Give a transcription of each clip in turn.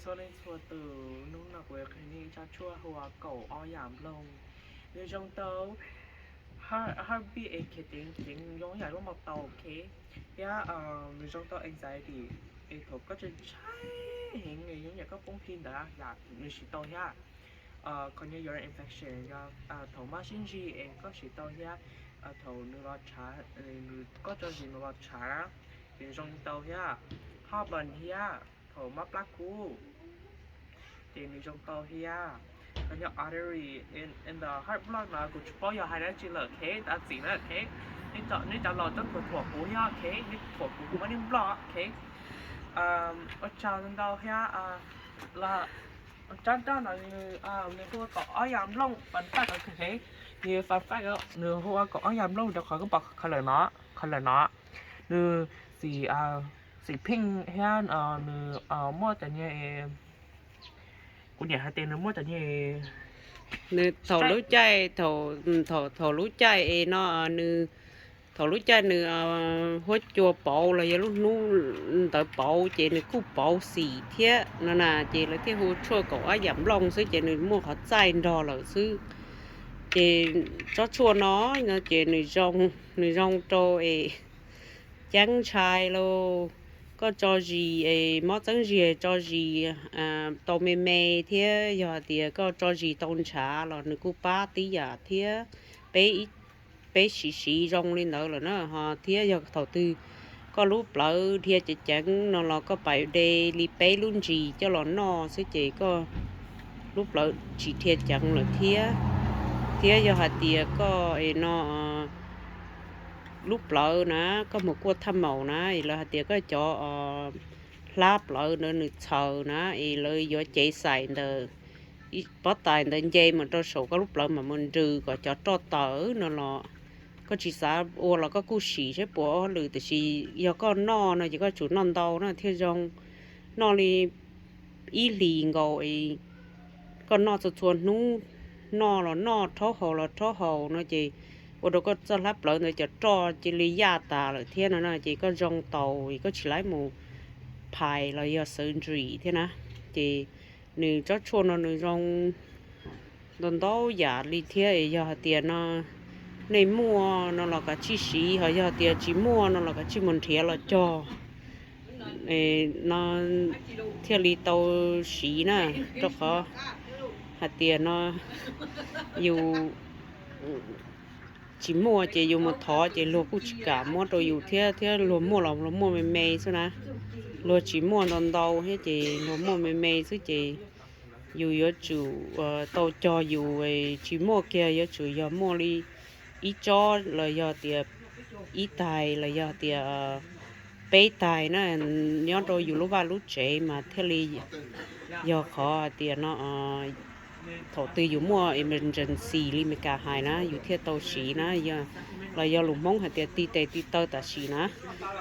Txhua leej txhua tus, hnub no kuv yuav qhia nej ib tsob tshuaj hu ua kaum ob yam nplooj. Nws zoo tau heartbeat es khiav ceev ceev zoo yam lub npau taws, ok. Thiab nws zoo tau anxiety, es thaum koj ntshai heev es zoo yam koj poob hli ntawd yam nws siv tau thiab. Qhov nyob urine infection yog thaum mob sib ntsig es koj siv tau thiab. Thaum nws los tshav, koj tso zis nws los tshav na, ces zoo tau thiab. Heartburn thiab thaum mob plab kub ces nws zoo tau thiab. Qhov nyob artery and the heart block no kuv tsis paub yog hais dab tsi lawm, ok, thov txim na, ok. Nej cov laus txhob thuam thuam kuv thiab, ok, nej thuam kuv kuv muab nej block, ok. Ua tsaug ntau thiab. Los tsob roj no nws hu ua kaum ob yam nplooj, pas taj kav khev, nws fun fact nws hu ua kaum ob yam nplooj rau qhov koj pom color no, color no nws xim, xim pink thiab nws muaj cov niag, kuv niam hais tias nws muaj cov niag, nws thaum lub caij, thaum lub caij es no nws, thaum lub caij nws huab cua pauv los yog lub hnub ntawd pauv ces nws kuj pauv xim thiab no na, ces lawv thiaj hu tshuaj kaum ob yam nplooj xwb ces nws muaj qhov txaij nrog lawm xwb. Ces tsob tshuaj no, no ces nws zoo, nws zoo rau es ceeb ntshai lauj. Koj tso zis es mob txeeb zis tso zis tau me me thiab yog hais tias koj tso zis tau ntshav los nws kuj pab tib yam thiab. Peb, peb siv siv zoo li ntawd lawm na ho thiab yog thaum twg koj lub plawv dhia ceev ceev no los koj pais de li peb lub ntsis coj los noj xwb ces koj lub plawv tsis dhia ceev lawm thiab. Thiab yog hais tias koj es no lub plawv na, koj mus kuaj thaj maum na es lawv hais tias koj cov hlab plawv ntawd nws txhaws na es lawv yuav cev xais ntawm pob tais ntawd nce mus rau saum koj lub plawv mam mus nrws kom cov roj tawm no los koj tsis xav ua los koj kuj sim saib puas ob lwm, tiam sis yog koj noj no ces koj tsum noj ntau na thiaj zoo. Noj li ib hlis nkaus es koj noj txhua txhua hnub, noj los noj, rhaub haus los rhaub haus no ces ua rau koj txoj hlab plawv ntawd cov roj cia li yaj tas lawm thiab no na ces koj zoo tau, koj tsis laib mus phais los yog surgery thiab na. Ces nws tsob tshuaj no nws zoo ntau ntau yam li thiab es yog hais tias no nej muaj no los kav tsij siv, ho yog tias tsis muaj no los kav tsij mus nrhiav los cog no thiaj li tau siv na, rau qhov hais tias no yus tsis muaj ces yus mus thov ces luag kuj tsis kam muab rau yus thiab, thiab luag muaj los luag muaj me me xwb na. Luag tsis muaj ntau ntau thiab ces luag muaj me me xwb ces yus yuav tsum tau cog yus tsis muaj kiag, yuav tsum yog muaj li ib tsob los yog tias ib tais los yog tias peb tais na, nyob rau yus lub vaj lub tsev mas thiaj li yog qhov hais tias no thaum twg yus muaj emergency li Meskas hais na yus thiaj tau siv na, los yog lus Hmoob hais tias ti tes ti taw tam sim na.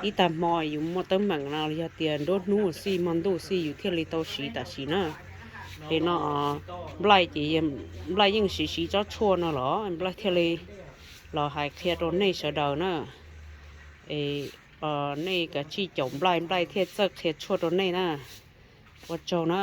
Ib tag hmo yus muaj teeb meem no los yog tias nruab hnub xij hmo ntuj xij yus thiaj li tau siv tam sim na. Es no Nplaij ces Nplaij yeej siv siv tsob tshuaj no los Nplaij thiaj li los hais qhia rau nej sawv daws na. Es nej kav tsij caum Nplaij, Nplaij thiaj txawj qhia tshuaj rau nej na. Ua tsaug na.